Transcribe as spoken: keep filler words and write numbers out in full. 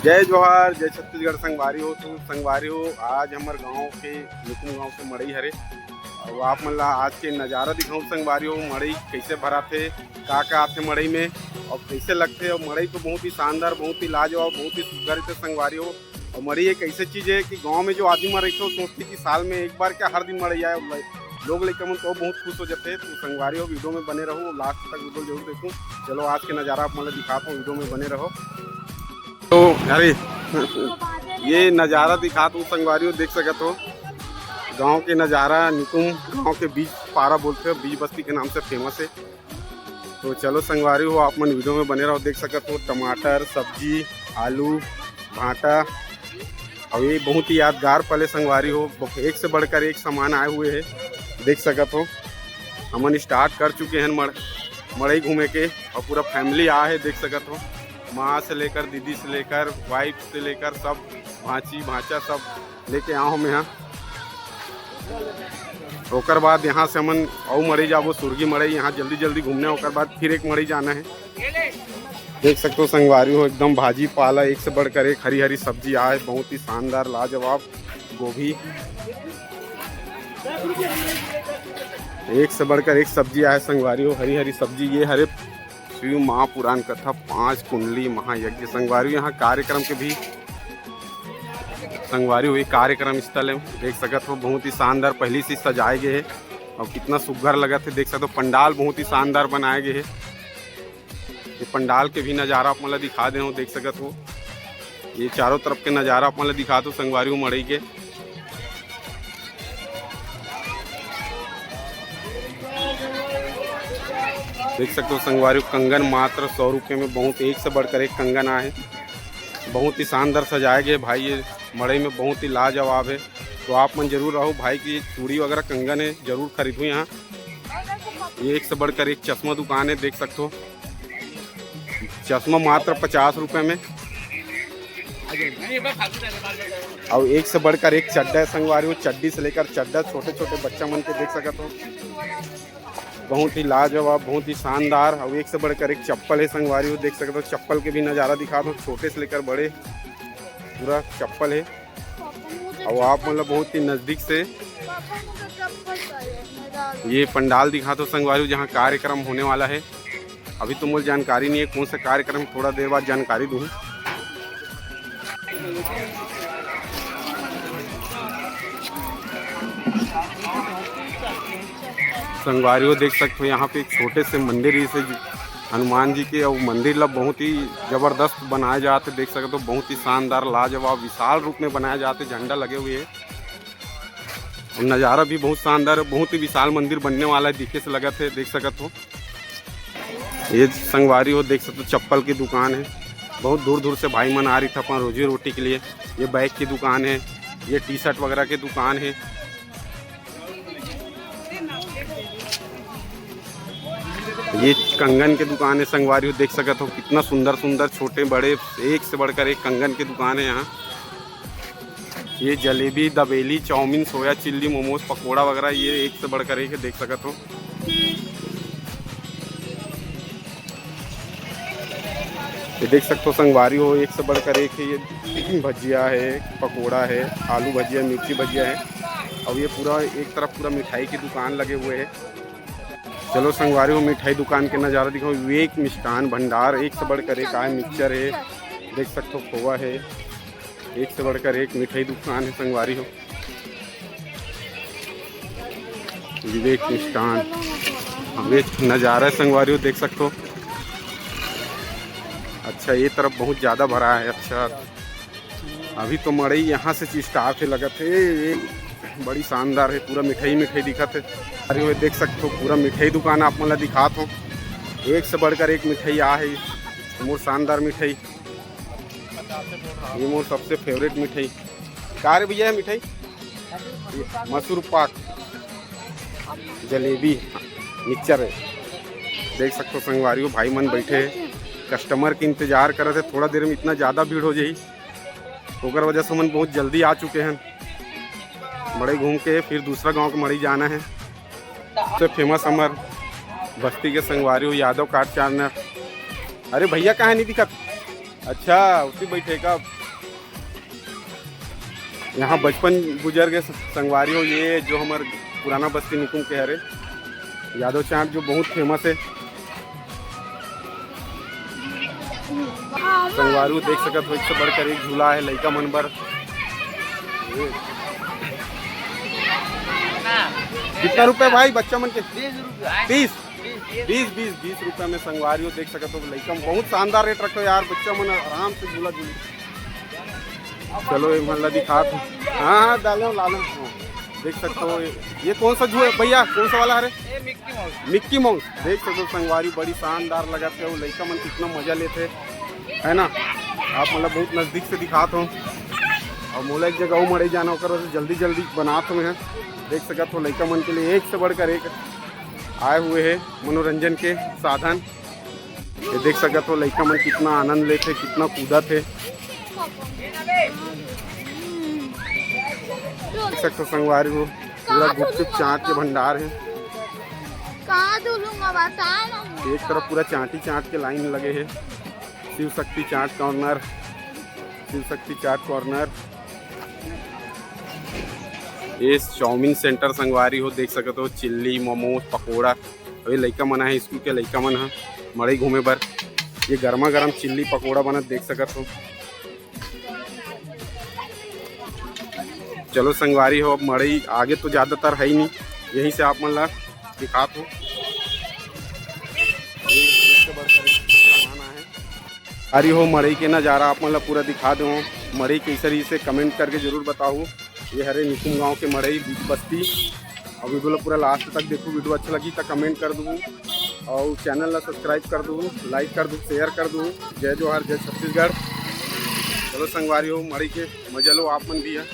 जय जोहार, जय छत्तीसगढ़ संगवारी हो। तो संगवारी हो, आज हमर गांव के, निकुम गांव के मड़ई हरे। अउ आप मन ला आज के नजारा दिखाऊं संगवारी हो, मड़ई कैसे भराथे, का का आथे मड़ई में, अउ कैसे लगथे। अउ मड़ई तो बहुत ही शानदार, बहुत ही लाजवाब, बहुत ही सुंदर रहिथे संगवारी हो। अउ मड़ई एक ऐसे चीज है कि गांव में जो आदमी मन रहिथे, वो सोचथे कि साल में एक बार क्या हर दिन मड़ई आए। लोग लइका मन तो बहुत खुश हो जाथे। तो संगवारी हो, वीडियो में बने रहो, लास्ट तक वीडियो जरूर देखो। चलो, आज के नजारा आप मन ला दिखाता हूँ, वीडियो में बने रहो। तो अरे, ये नजारा दिखात हूँ संगवारी हो, देख सकत हो गांव के नजारा। निकुम गांव के बीज पारा बोलथे, बीज बस्ती के नाम से फेमस है। तो चलो संगवारी हो, आप मन वीडियो में बने रहो। देख सकत हो टमाटर, सब्जी, आलू, भांटा, अउ ये बहुत ही यादगार पल है संगवारी हो। एक से बढ़कर एक सामान आए हुए है, देख सकत हो। हमन स्टार्ट कर चुके हैं मड़-, मड़ई घूमे के, अउ पूरा फैमिली आ है, देख सकत हो। माँ से लेकर, दीदी से लेकर, वाइफ से लेकर सब, भांची भांचा सब लेके आए हों मैं यहाँ। ओकर बाद यहाँ से हमन अउ मड़ई जाबो, सुरगी मड़ई। यहाँ जल्दी जल्दी घूमना है, ओकर बाद फिर एक मड़ई जाना है। देख सकते हो संगवारी हो, एकदम भाजी पाला एक से बढ़कर एक, हरी हरी सब्जी आए, बहुत ही शानदार, लाजवाब। गोभी एक से बढ़कर एक सब्जी आए संगवारी हो, हरी हरी सब्जी। ये हरे शिव महापुराण कथा पांच कुंडली महायज्ञ संगवारी हो। यहाँ कार्यक्रम के भी संगवारी हो, ये कार्यक्रम स्थल है, देख सकत हो बहुत ही शानदार पहली से सजाए गए है। अउ कितना सुग्घर लगत है, देख सकत हो पंडाल बहुत ही शानदार बनाए गए है। ये पंडाल के भी नजारा आप मन ला दिखा दे हो, देख सकत हो ये चारों तरफ के नजारा आप मन ला दिखा दो संगवारी हो मड़ई के। देख सकते हो संगवारी हो, कंगन मात्र सौ रुपये में बहुत एक से बढ़कर एक कंगन आए, बहुत ही शानदार सजाए गए भाई। ये मड़ई में बहुत ही लाजवाब है। तो आप मन जरूर आओ भाई की चूड़ी वगैरह कंगन है, जरूर खरीदो यहाँ। ये एक से बढ़कर एक चश्मा दुकान है, देख सकते हो चश्मा मात्र पचास रुपये में। अउ एक से बढ़कर एक चड्डा है संगवारी हो, चड्डी से लेकर चड्डा, छोटे छोटे बच्चा मन के देख सकत हो, बहुत ही लाजवाब, बहुत ही शानदार। अउ एक से बढ़कर एक चप्पल है संगवारी हो, देख सकत हो चप्पल के भी नजारा दिखात हो, छोटे से लेकर बड़े पूरा चप्पल है। अउ आप मन ला बहुत ही नजदीक से ये पंडाल दिखात हो संगवारी हो, जहाँ कार्यक्रम होने वाला है। अभी तो मोला जानकारी नहीं है कौन सा कार्यक्रम, थोड़ा देर बाद जानकारी दूँ। संगवारी हो देख सकते हो यहाँ पे एक छोटे से मंदिर, इसे हनुमान जी के, अउ मंदिर ला बहुत ही जबरदस्त बनाए जात है। देख सकते हो बहुत ही शानदार, लाजवाब, विशाल रूप में बनाए जात है, झंडा लगे हुए है। अउ नजारा भी बहुत शानदार है, बहुत ही विशाल मंदिर बनने वाला है, दिखे से लगत है, देख सकत हो। ये संगवारी हो देख सकते हो चप्पल की दुकान है, बहुत दूर दूर से भाई मन आ रही थे अपन रोजी रोटी के लिए। ये बैग की दुकान है, ये टी शर्ट वगैरह की दुकान है। ये कंगन के दुकान है संगवारी हो, देख सकत हो कितना सुंदर सुंदर छोटे बड़े एक से बढ़कर एक कंगन के दुकान है यहाँ। ये jalebi, dabeli, chow mein, soya chilli, momos, pakora वगैरह, ये एक से बढ़कर एक है, देख सकत हो। ये देख सकते हो संगवारी हो, एक से बढ़कर एक है। ये भजिया है, पकोड़ा है, आलू भजिया, मिर्ची भजिया है। और ये पूरा एक तरफ पूरा मिठाई की दुकान लगे हुए है। चलो संगवारी हो, मिठाई दुकान के नज़ारा दिखाओ। विवेक मिष्ठान भंडार, एक से बढ़कर एक आए, मिक्सचर है, देख सकते हो खोवा है, एक से बढ़कर एक मिठाई दुकान है संगवारी हो। विवेक मिष्ठान, विवेक नज़ारा है संगवारी हो, देख सकते हो। अच्छा, ये तरफ बहुत ज़्यादा भरा है। अच्छा, अभी तो मड़ई यहाँ से स्टार्ट है, लगत है ये बड़ी शानदार है, पूरा मिठाई मिठाई दिखत है। अरे वो देख सकते हो, पूरा मिठाई दुकान आप मन ला दिखात हो, एक से बढ़कर एक मिठाई आ है, मोर शानदार मिठाई, ये मोर सबसे फेवरेट मिठाई। का रे भैया है मिठाई? ये मसूर पाक, जलेबी, मिक्सचर है। देख सकते हो संगवारी हो, भाई मन बैठे हैं, कस्टमर के इंतजार करत है। थोड़ा देर में इतना ज़्यादा भीड़ हो जाई, ओकर वजह से हमन बहुत जल्दी आ चुके हैं। मड़ई घूम के फिर दूसरा गांव के मड़ई जाना है। सबसे फेमस हमर बस्ती के संगवारी हो यादव काट चारना। अरे भैया कहाँ नहीं दिखत? अच्छा, उसी बैठे का। यहाँ बचपन गुजर गे संगवारी हो। ये जो हमर पुराना बस्ती निकुम के हरे, यादव चाट जो बहुत फेमस है। संगवारी हो देख सकत हो, एक से बढ़कर एक झूला है लइका मन बर। कितना रुपए भाई बच्चा मन के? तीस। बीस बीस बीस बीस रुपया में संगवारी हो देख सकत हो लइका मन। बहुत शानदार रेट रखे हो यार, बच्चा मन आराम से झूला झूली। चलो ये मन ला दिखात हो। हाँ हाँ, डालो लालो। हाँ, देख सकते हो ये, ये कौन सा झूला है भैया, कौन सा वाला हरे? मिक्की माउस देख सकते हो संगवारी, बड़ी शानदार लगत है। वो लइका मन कितना मजा लेते, है ना? आप मतलब बहुत नजदीक से दिखात हो। और मोला एक जगह अउ मड़ई जाना, ओकर वजह से जल्दी जल्दी बनात हो मैं। देख सकत हो लइका मन के लिए एक से बढ़कर एक आए हुए हैं मनोरंजन के साधन। ये देख सकत हो लइका मन कितना आनंद लेथे, कितना कूदत हे। देख सकत हो संगवारी हो, पूरा गुपचुप चाट के भंडार है। कहाँ धुलूंगा बता ना। एक तरफ पूरा चाटी चाट के लाइन लगे है। शिव शक्ति चाट कॉर्नर, शिव शक्ति चाट कॉर्नर। ये चाउमीन सेंटर संगवारी हो, देख सकत हो चिल्ली, मोमोज, पकोड़ा। अभी लइका मन आए स्कूल के, लइका मन ह मड़ई घूमे बर। ये गर्मा गर्म चिल्ली पकोड़ा बनत देख सकत हो। चलो संगवारी हो, अब मड़ई आगे तो ज़्यादातर है ही नहीं, यहीं से आप मन ला दिखात हो। ये एक से बढ़कर एक सामान आए। अरे हो मड़ई के नज़ारा आप मन ला पूरा दिखा दो। मड़ई कैसे रही से कमेंट करके जरूर बताओ। ये हरे निकुम गांव के मड़ई बीच बस्ती। और वीडियो ला पूरा लास्ट तक देखो, वीडियो अच्छा लगी तो कमेंट कर दो और चैनल ला सब्सक्राइब कर दो, लाइक कर दो, शेयर कर दो। जय जोहार, जय छत्तीसगढ़। चलो संगवारी हो, मड़ई के मजा लो आप मन भी है।